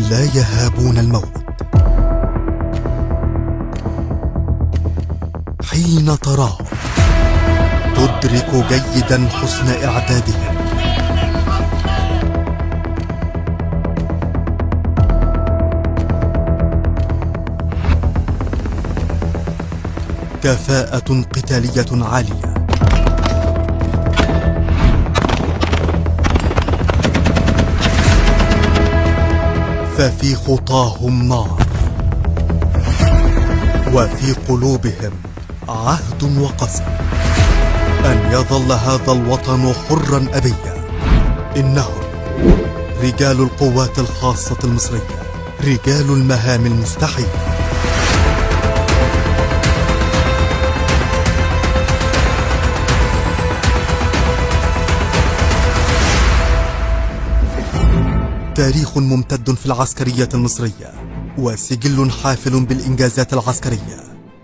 لا يهابون الموت. حين تراهم تدرك جيدا حسن إعدادهم. كفاءة قتالية عالية، ففي خطاهم نار، وفي قلوبهم عهد وقسم أن يظل هذا الوطن حرا أبيا. إنهم رجال القوات الخاصة المصرية، رجال المهام المستحيلة. تاريخ ممتد في العسكرية المصرية، وسجل حافل بالإنجازات العسكرية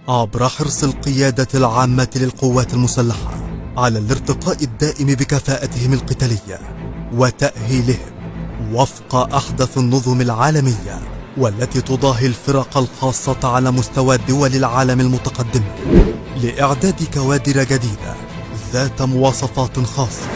عبر حرص القيادة العامة للقوات المسلحة على الارتقاء الدائم بكفاءتهم القتالية وتأهيلهم وفق أحدث النظم العالمية، والتي تضاهي الفرق الخاصة على مستوى دول العالم المتقدمة، لإعداد كوادر جديدة ذات مواصفات خاصة.